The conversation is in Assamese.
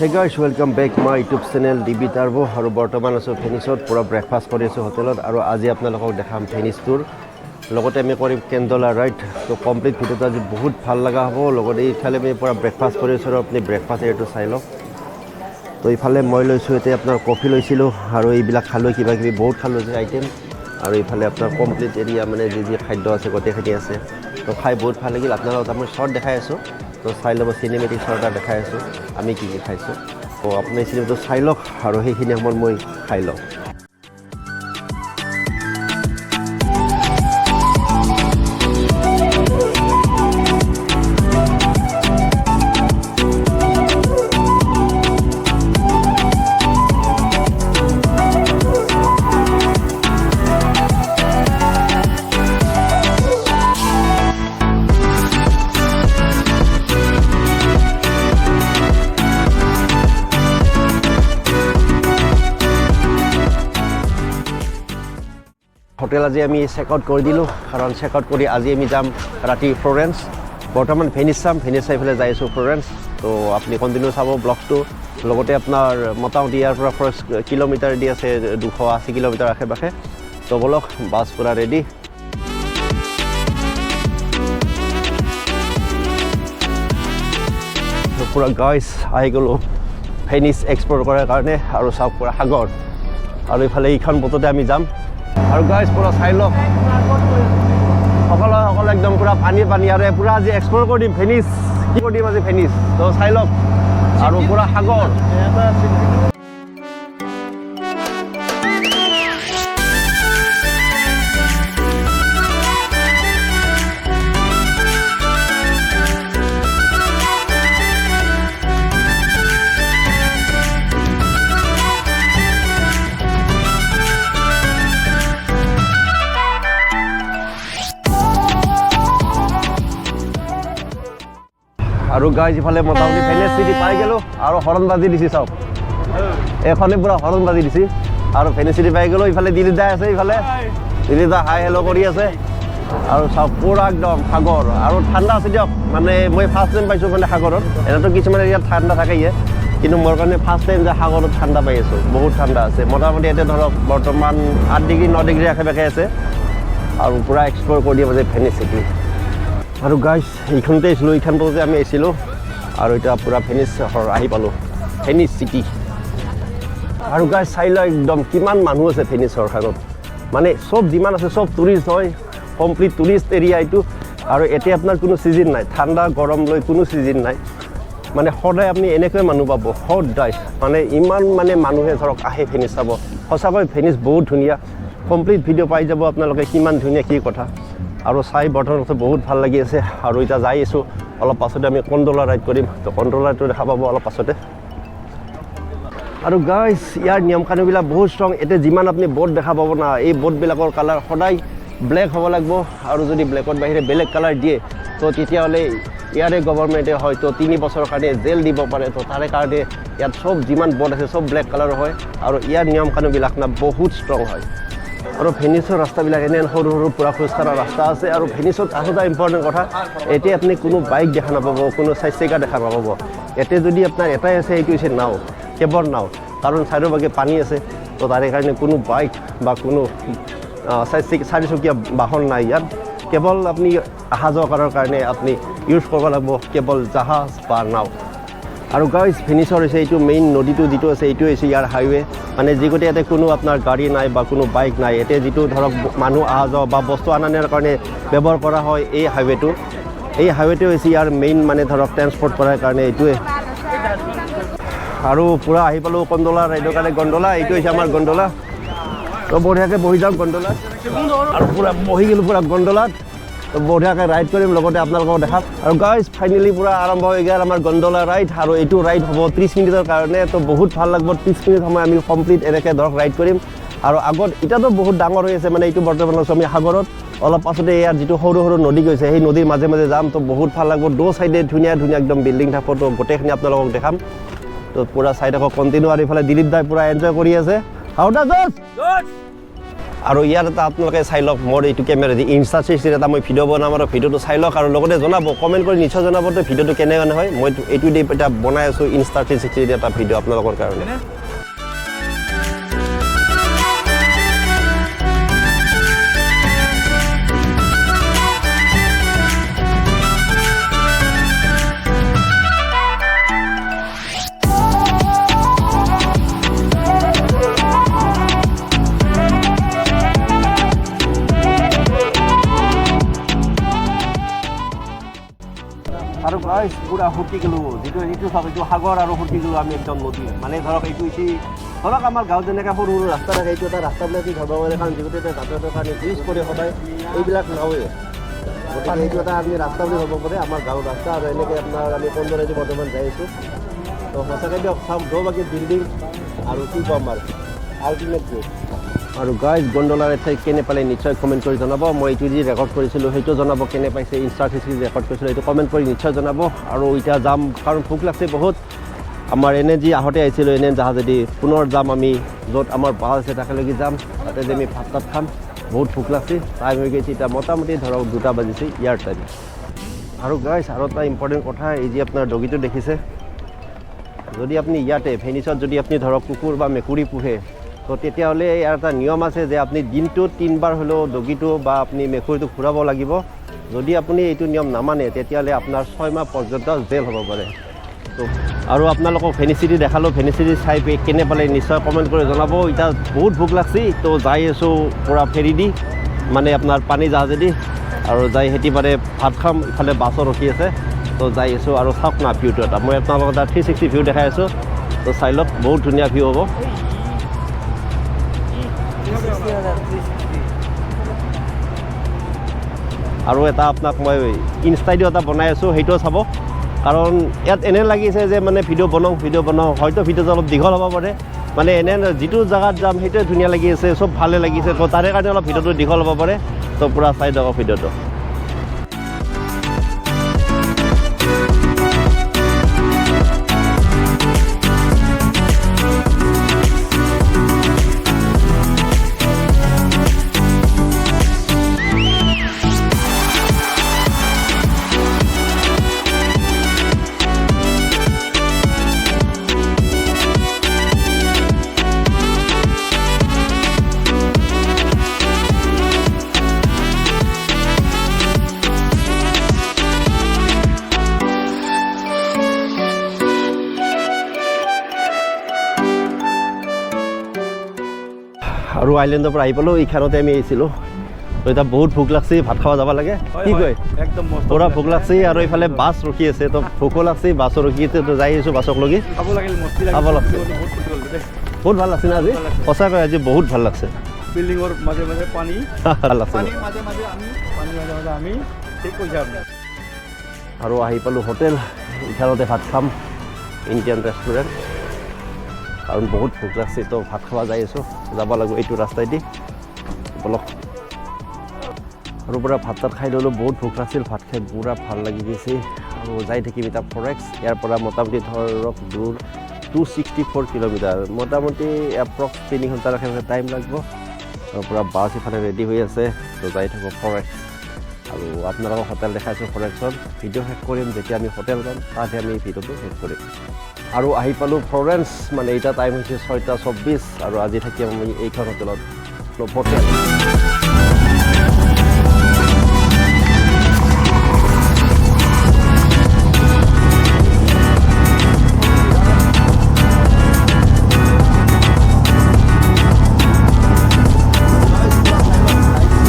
Hey guys, welcome back my YouTube channel DB Turbo. আৰু বৰ্তমান আছোঁ ভেনিচত, পূৰা ব্ৰেকফাষ্ট কৰি আছোঁ হোটেলত। আৰু আজি আপোনালোকক দেখাম ভেনিচ টুৰ, লগতে আমি কৰিম গণ্ডোলা ৰাইড। তো কমপ্লিট ভিডিঅ'টো আজি বহুত ভাল লগা হ'ব। লগতে ইফালে আমি পূৰা ব্ৰেকফাষ্ট কৰি আছোঁ আৰু আপুনি ব্ৰেকফাষ্ট এৰিয়াটো চাই লওক। তো ইফালে মই লৈছোঁ এতিয়া আপোনাৰ কফি লৈছিলোঁ আৰু এইবিলাক খালোঁ, কিবা কিবি বহুত খালোঁ যে আইটেম। আৰু ইফালে আপোনাৰ কমপ্লিট এৰিয়া, মানে যি যি খাদ্য আছে গোটেইখিনি আছে। তো খাই বহুত ভাল লাগিল। আপোনালোকক মই শ্বৰ্ট দেখাই আছোঁ, তো চাই ল'ব। চিনেমেটিক শ্বৰ্ট এটা দেখাই আছোঁ আমি কি কি খাইছোঁ। তো আপুনি চিনেমাটো চাই লওক আৰু সেইখিনি সময়ত মই খাই লওঁ। হোটেল আজি আমি চেক আউট কৰি দিলোঁ, কাৰণ চেক আউট কৰি আজি আমি যাম ৰাতি ফ্লৰেন্স। বৰ্তমান ভেনিচ চাম, ভেনিচ চাই পেলাই যাই আছোঁ ফ্লৰেন্স। তো আপুনি কণ্টিনিউ চাব ব্লগটো। লগতে আপোনাৰ মোটামুটি ইয়াৰ পৰা ফাৰ্ষ্ট কিলোমিটাৰ দি আছে 280 কিলোমিটাৰ আশে পাশে। তো ব'লক, বাছ পূৰা ৰেডি। পূৰা গাইছ, আহি গ'লোঁ ভেনিচ এক্সপ্ল'ৰ কৰাৰ কাৰণে। আৰু চাওক, পূৰা সাগৰ আৰু ইফালে এইখন বটতে আমি যাম। আৰু গাইছ, পূৰা চাই লওক, সকলো সকলো একদম পূৰা পানী পানী। আৰু পূৰা আজি এক্সপ্ল'ৰ কৰি দিম ভেনিচ। কি কৰি দিম আজি ভেনিচ, তো চাই লওক। আৰু পূৰা সাগৰ। আৰু গাইজ, ইফালে মোটামুটি ভেনিচ চিটি পাই গ'লোঁ আৰু হৰণ বাজি দিছে। চাওক, এইখনে পূৰা হৰণ বাজি দিছে। আৰু ভেনিচ চিটি পাই গ'লোঁ। ইফালে দিলীপ দাই আছে, ইফালে দিলীপ দা হাই হেল্ল' কৰি আছে। আৰু চাওক, পূৰা একদম সাগৰ আৰু ঠাণ্ডা আছে দিয়ক। মানে মই ফাৰ্ষ্ট টাইম পাইছোঁ মানে সাগৰত। এনেতো কিছুমান এৰিয়াত ঠাণ্ডা থাকে ইয়ে, কিন্তু মোৰ কাৰণে ফাৰ্ষ্ট টাইম যে সাগৰত ঠাণ্ডা পাই আছোঁ। বহুত ঠাণ্ডা আছে। মোটামুটি এতিয়া ধৰক বৰ্তমান 8 ডিগ্ৰী, 9 ডিগ্ৰী আশে পাশে আছে। আৰু পূৰা এক্সপ্ল'ৰ কৰি দিব যে ভেনিচ চিটি। আৰু গাইছ, এইখনতে আহিছিলোঁ, এইখনতে আমি আহিছিলোঁ। আৰু এতিয়া পূৰা ভেনিচ চহৰ আহি পালোঁ, ভেনিচ চিটি। আৰু গাইছ, চাই লওক, একদম কিমান মানুহ আছে ভেনিচ চহৰখনত। মানে চব যিমান আছে চব টুৰিষ্ট হয়, কমপ্লিট টুৰিষ্ট এৰিয়া এইটো। আৰু এতিয়া আপোনাৰ কোনো ছিজন নাই, ঠাণ্ডা গৰম লৈ কোনো ছিজন নাই। মানে সদায় আপুনি এনেকৈ মানুহ পাব সদায়। মানে ইমান মানে মানুহে ধৰক আহে ভেনিচ চাব। সঁচাকৈ ভেনিচ বহুত ধুনীয়া। কমপ্লিট ভিডিঅ' পাই যাব আপোনালোকে, কিমান ধুনীয়া কি কথা। আৰু চাই বৰ্তমান বহুত ভাল লাগি আছে। আৰু এতিয়া যাই আছোঁ, অলপ পাছতে আমি গণ্ডোলা ৰাইড কৰিম। তো গণ্ডোলা ৰাইডটো দেখা পাব অলপ পাছতে। আৰু গাইছ, ইয়াৰ নিয়ম কানুনবিলাক বহুত ষ্ট্ৰং। এতিয়া যিমান আপুনি ব'ট দেখা পাব না, এই ব'টবিলাকৰ কালাৰ সদায় ব্লেক হ'ব লাগিব। আৰু যদি ব্লেকত বাহিৰে বেলেগ কালাৰ দিয়ে, তো তেতিয়াহ'লে ইয়াৰে গভৰ্ণমেণ্টে হয়তো 3 বছৰৰ কাৰণে জেল দিব পাৰে। তো তাৰে কাৰণে ইয়াত চব যিমান ব'ট আছে চব ব্লেক কালাৰৰ হয়। আৰু ইয়াৰ নিয়ম কানুনবিলাক না বহুত ষ্ট্ৰং হয়। আৰু ভেনিচৰ ৰাস্তাবিলাক এনে সৰু সৰু, পূৰা খোজকঢ়া ৰাস্তা আছে। আৰু ভেনিচত আৰু এটা ইম্পৰ্টেণ্ট কথা, এতিয়া আপুনি কোনো বাইক দেখা নাপাব, কোনো চাৰিচকীয়া দেখা নাপাব। ইয়াতে যদি আপোনাৰ এটাই আছে, সেইটো হৈছে নাও, কেৱল নাও। কাৰণ চাৰিওভাগে পানী আছে, তো তাৰে কাৰণে কোনো বাইক বা কোনো চাৰিচকীয়া বাহন নাই ইয়াত। কেৱল আপুনি অহা যোৱা কৰাৰ কাৰণে আপুনি ইউজ কৰিব লাগিব কেৱল জাহাজ বা নাও। আৰু গাইজ, ভেনিচৰ হৈছে এইটো মেইন নদীটো যিটো আছে, এইটো হৈছে ইয়াৰ হাইৱে। মানে যিগোটেই ইয়াতে কোনো আপোনাৰ গাড়ী নাই বা কোনো বাইক নাই। ইয়াতে যিটো ধৰক মানুহ অহা যোৱা বা বস্তু অনা নিয়াৰ কাৰণে ব্যৱহাৰ কৰা হয় এই হাইৱেটো। এই হাইৱেটো হৈছে ইয়াৰ মেইন, মানে ধৰক ট্ৰেন্সপৰ্ট কৰাৰ কাৰণে এইটোৱে। আৰু পূৰা আহি পালোঁ গণ্ডোলা ৰাইডৰ কাৰণে। গণ্ডোলা, এইটো হৈছে আমাৰ গণ্ডোলা। তো বঢ়িয়াকৈ বহি যাওক গণ্ডোলাত। আৰু পূৰা বহি গ'লোঁ পূৰা গণ্ডোলাত। তো বঢ়িয়াকৈ ৰাইড কৰিম, লগতে আপোনালোকক দেখাম। আৰু গাইজ, ফাইনেলি পূৰা আৰম্ভ হৈ গ'ল আমাৰ গণ্ডোলা ৰাইড। আৰু এইটো ৰাইড হ'ব 30 মিনিটৰ কাৰণে। তো বহুত ভাল লাগিব। 30 মিনিট সময় আমি কমপ্লিট এনেকৈ ধৰক ৰাইড কৰিম। আৰু আগত এতিয়াতো বহুত ডাঙৰ হৈ আছে। মানে এইটো বৰ্তমান আছোঁ আমি সাগৰত। অলপ পাছতে ইয়াত যিটো সৰু সৰু নদী গৈছে, সেই নদীৰ মাজে মাজে যাম। তো বহুত ভাল লাগিব। দো চাইডে ধুনীয়া ধুনীয়া একদম বিল্ডিং থাকিব। তো গোটেইখিনি আপোনালোকক দেখাম। তো পূৰা চাই থাকক কণ্টিনিউ। আৰু ইফালে দিলীপ দাই পূৰা এনজয় কৰি আছে। How the Josh? আৰু ইয়াত এটা আপোনালোকে চাই লওক, মোৰ এইটো কেমেৰা দি ইনষ্টা 360ৰ এটা মই ভিডিঅ' বনাম আৰু ভিডিঅ'টো চাই লওক আৰু লগতে জনাব, কমেণ্ট কৰি নিশ্চয় জনাব যে ভিডিঅ'টো কেনেকুৱা হয়। মই এইটো দি এটা বনাই আছোঁ ইনষ্টা 360ৰ এটা ভিডিঅ' আপোনালোকৰ কাৰণে। আৰু গাইজ, পূৰা সুতি গ'লোঁ যিটো এইটো চাওক, এইটো সাগৰ আৰু সুতি গ'লোঁ আমি একদম নদী। মানে ধৰক এইটো হৈছে, ধৰক আমাৰ গাঁৱত যেনেকৈ সৰু সৰু ৰাস্তা থাকে, এইটো এটা ৰাস্তা বুলি ধৰিব পাৰে, কাৰণ যিহেতু এটা যাতায়াতৰ কাৰণে ইউজ কৰে সদায় এইবিলাক নাৱে। গতিকে এইটো এটা আমি ৰাস্তা বুলি ধৰিব পাৰে, আমাৰ গাঁৱৰ ৰাস্তা। আৰু এনেকৈ আপোনাৰ আমি কন্দৰেদি বৰ্তমান যাই আছোঁ। তো সঁচাকৈ দিয়ক, চাওক দৌবাকী বিল্ডিং আৰু কি ক'ম আৰু, আল্টিমেট ভিউ। আৰু গাইজ, গণ্ডলাৰ ঠাই কেনে পালে নিশ্চয় কমেণ্ট কৰি জনাব। মই এইটো যি ৰেকৰ্ড কৰিছিলোঁ সেইটো জনাব কেনে পাইছে। ইনষ্টা 360 ৰেকৰ্ড কৰিছিলোঁ, এইটো কমেণ্ট কৰি নিশ্চয় জনাব। আৰু এতিয়া যাম, কাৰণ ভোক লাগছে বহুত। আমাৰ এনে যি আহোঁতে আহিছিলোঁ এনে জাহাজেদি, পুনৰ যাম আমি য'ত আমাৰ বাছ আছে তাকেলৈকে যাম। তাতে যে আমি ভাত তাত খাম। বহুত ভোক লাগছে। টাইম হৈ গৈছে এতিয়া মোটামুটি ধৰক 2টা বাজিছে ইয়াৰ টাইম। আৰু গাইজ, আৰু এটা ইম্পৰ্টেণ্ট কথা, এই যে আপোনাৰ ডগীটো দেখিছে, যদি আপুনি ইয়াতে ভেনিচত যদি আপুনি ধৰক কুকুৰ বা মেকুৰী পোহে, তো তেতিয়াহ'লে ইয়াৰ এটা নিয়ম আছে যে আপুনি দিনটোত তিনিবাৰ হ'লেও ডগীটো বা আপুনি মেকুৰীটো ঘূৰাব লাগিব। যদি আপুনি এইটো নিয়ম নামানে, তেতিয়াহ'লে আপোনাৰ 6 মাহ পৰ্যন্ত জেল হ'ব পাৰে। তো আৰু আপোনালোকক ভেনিচ চিটি দেখালোঁ। ভেনিচ চিটি চাই কেনে পালে নিশ্চয় কমেণ্ট কৰি জনাব। এতিয়া বহুত ভোক লাগছি, তো যাই আছোঁ পূৰা ফেৰী দি, মানে আপোনাৰ পানী জাহাজেদি, আৰু যাই সেতি পাৰে ভাত খাম। ইফালে বাছো ৰখি আছে, তো যাই আছোঁ। আৰু চাওক না ভিউটো এটা, মই আপোনালোকক এটা 360 ভিউ দেখাই আছোঁ। তো চাই লওক, বহুত ধুনীয়া ভিউ হ'ব। আৰু এটা আপোনাক মই ইনষ্টাইডিও এটা বনাই আছোঁ, সেইটোও চাব, কাৰণ ইয়াত এনে লাগিছে যে মানে ভিডিঅ' বনাওঁ ভিডিঅ' বনাওঁ, হয়তো ভিডিঅ'টো অলপ দীঘল হ'ব পাৰে। মানে এনে যিটো জেগাত যাম সেইটোৱে ধুনীয়া লাগি আছে, চব ভালে লাগিছে, তো তাৰে কাৰণে অলপ ভিডিঅ'টো দীঘল হ'ব পাৰে। তো পূৰা চাই থাকক ভিডিঅ'টো। আৰু আইলেণ্ডৰ পৰা আহি পালোঁ, এইখনতে আমি আহিছিলোঁ। তো এতিয়া বহুত ভোক লাগছে, ভাত খাব যাব লাগে। কি কয়? একদম মস্ত। পূৰা ভোক লাগছে আৰু এইফালে বাছ ৰখি আছে, তো ভোকো লাগছে, বাছো ৰখি আছে, তো যাই আছোঁ বাছক লগি। খাব লাগিল, মস্তি খাব লাগিল। লাগছে। বহুত ফূৰ্তি কৰিলোঁ দেই। বহুত ভাল লাগছে না আজি? ভাল লাগছে। সঁচাকৈ আজি বহুত ভাল লাগছে। বিল্ডিঙৰ মাজে মাজে পানী। ভাল লাগছে। পানীৰ মাজে মাজে আমি, পানীৰ মাজে মাজে আমি, ঠিক কৈছে আপুনি। আৰু আহি পালোঁ হোটেল, ইফালতে ভাত খাম, ইণ্ডিয়ান ৰেষ্টুৰেণ্ট, কাৰণ বহুত ভোক লাগছে। তো ভাত খাব যাই আছোঁ, যাব লাগিব এইটো ৰাস্তাইদি, বলক। আৰু পূৰা ভাত তাত খাই ল'লোঁ, বহুত ভোক লাগছিল, ভাত খাই পূৰা ভাল লাগি গৈছে। আৰু যাই থাকিম এতিয়া ফৰেক্স। ইয়াৰ পৰা মোটামুটি ধৰক দূৰ 264 কিলোমিটাৰ, মোটামুটি এপ্ৰক্স 3 ঘণ্টাৰ টাইম লাগিব। আৰু পূৰা বাছ ইফালে ৰেডি হৈ আছে, তো যাই থাকোঁ ফৰেক্স। আৰু আপোনালোকক হোটেল দেখাইছোঁ ফৰেক্সত। ভিডিঅ' শেষ কৰিম যেতিয়া আমি হোটেল পাম, তাতহে আমি ভিডিঅ'টো শেষ কৰিম। আৰু আহি পালোঁ ফ্লৰেন্স, মানে এতিয়া টাইম হৈছে 6টা 24 আৰু আজি থাকিম আমি এইখন হোটেলত, হোটেল।